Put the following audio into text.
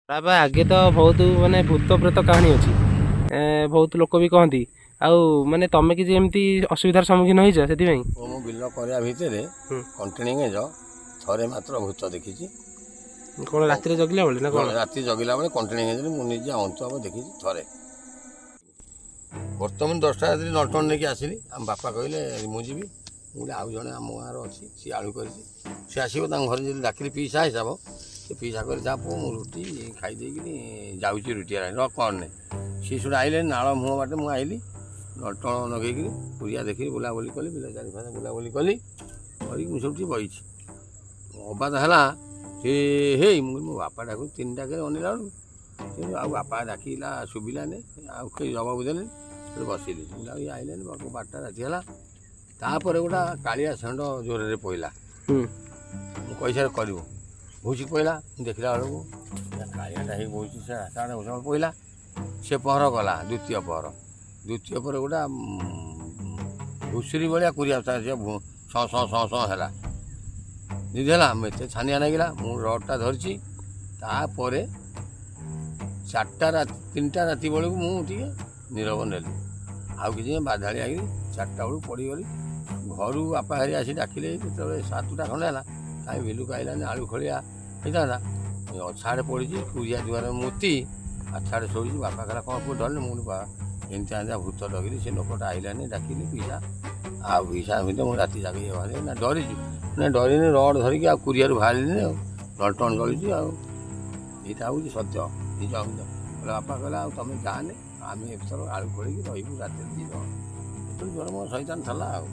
ବାବା, ଆଗେ ତ ବହୁତ ମାନେ ଭୂତ ପ୍ରେତ କାହାଣୀ ଅଛି, ବହୁତ ଲୋକ ବି କହନ୍ତି। ଆଉ ମାନେ ତମେ କିଛି ଏମିତି ଅସୁବିଧାର ସମ୍ମୁଖୀନ ହେଇଛ ସେଥିପାଇଁ? ମୁଁ ବିଲ କରିବା ଭିତରେ କଣ୍ଟିଣି ଗେଞ୍ଜ ଥରେ ମାତ୍ର ଭୂତ ଦେଖିଛି। କ'ଣ ରାତିରେ ଜଗିଲା ବେଳେ ନା କ'ଣ? ରାତି ଜଗିଲା ବେଳେ କଣ୍ଟିଣି ଗେଞ୍ଜରେ ମୁଁ ନିଜେ ଅନ୍ତୁଆବ ଦେଖିଛି ଥରେ। ବର୍ତ୍ତମାନ 10ଟା ରାତିରେ ନଟଣ ନେଇକି ଆସିଲି। ଆମ ବାପା କହିଲେ ମୁଁ ଯିବି, ମୁଁ କହିଲି ଆଉ ଜଣେ ଆମ ଗାଁର ଅଛି, ସିଏ ଆଳୁ କରିଛି, ସେ ଆସିବ। ତାଙ୍କ ଘରେ ଯଦି ଡାକିଲି ପିଇସା ହିସାବ, ସେ ପିଇସା କହିଲେ ଯା ପୁଅ, ମୁଁ ରୁଟି ଖାଇ ଦେଇକିନି ଯାଉଛି, ରୁଟି ହେଲାଣି ର କ'ଣ ନାହିଁ। ସିଏ ସେଠୁ ଆଇଲେ ନାଳ ମୁହଁ ବାଟେ, ମୁଁ ଆଇଲି ନଟଣ ଲଗେଇକିରି ପୁରିଆ ଦେଖିକି ବୁଲାବୁଲି କଲି, ବିଲ ଚାରି ଫାଶ ବୁଲାବୁଲି କଲି, କରିକି ମୁଁ ସେଠି ବଇଛି। ଅବାତ ହେଲା ସେ ହେଇ, ମୁଁ କହିଲି ମୋ ବାପା ଡାକୁ 3ଟା ଅନେଇଲା ବେଳକୁ ସେ ଆଉ ବାପା ଡାକିଲା ଶୁଭିଲାନି, ଆଉ କେହି ଜବାବ ଦେଲେନି। ସେଠୁ ବସିଲି, ମୁଁ ଆଉ ଇଏ ଆଇଲେନି। 12ଟା ରାତି ହେଲା। ତାପରେ ଗୋଟା କାଳିଆ ଷେଣ୍ଢ ଜୋରରେ ପଇଲା। ମୁଁ କହିସାରେ କରିବ ଭୁସି ପଇଲା। ମୁଁ ଦେଖିଲା ବେଳକୁ କାଳିଆଟା ହେଇ ବସିଛି, ସେ ରାସ୍ତା ପଇଲା। ସେ ପହର ଗଲା ଦ୍ୱିତୀୟ ପହର, ଦ୍ୱିତୀୟ ପରେ ଗୋଟା ଘୁଷୁରୀ ଭଳିଆ କୁରିଆ ସେ ସଁ ସଁ ସଁ ସଁ ହେଲା। ଯେମିତି ହେଲା ଏତେ ଛାନିଆ ଲାଗିଲା, ମୁଁ ରଡ଼୍ଟା ଧରିଛି। ତାପରେ 4ଟା ରାତି, 3ଟା ରାତି ବେଳକୁ ମୁଁ ଟିକେ ନିରବ ନେଲି, ଆଉ କିଛି ବାଧାଳି ଆଗିରି 4ଟା ବେଳକୁ ପଡ଼ିଗଲି। ଘରୁ ବାପା ହେରି ଆସି ଡାକିଲେ ଯେତେବେଳେ 7ଟା ଖଣ୍ଡେ ହେଲା, କାହିଁ ବିଲୁକୁ ଆଇଲାନି, ଆଳୁ ଖଳିଆ ହେଇଥାନ୍ତା। ଅଛାଡ଼େ ପଡ଼ିଛି କୁରିଆ ଦୁଆର ମୋତି ଆଛାଡ଼େ ଶୋଇଛି। ବାପା କହିଲା କ'ଣ ପୁଅ ଡରିଲେ? ମୁଁ ଏମିତି ଏମିତିଆ ଭୂତ ଡରିଲି, ସେ ଲୋକଟା ଆଇଲାନି, ଡାକିଲି ପିଇସା ଆଉ ପିଇସା ଏମିତି ମୁଁ ରାତି ଜାଗି ନା ଡରିଛୁ ନା ଡରିନି, ରଡ଼ ଧରିକି ଆଉ କୁରିଆରୁ ବାହାରିଲିନି, ଆଉ ଲଣ୍ଠନ ଜଳିଛି। ଆଉ ଏଇଟା ହେଉଛି ସତ୍ୟ ନିଜ। କହିଲା ବାପା କହିଲା ଆଉ ତୁମେ ଯାଆନି, ଆମେ ଏଥର ଆଳୁ ଖୋଳିକି ରହିବୁ ରାତିରେ 2 ଜଣ। ଏତେବେଳେ ଜ୍ୱର ମୋ ସୈତାନ ଥିଲା ଆଉ।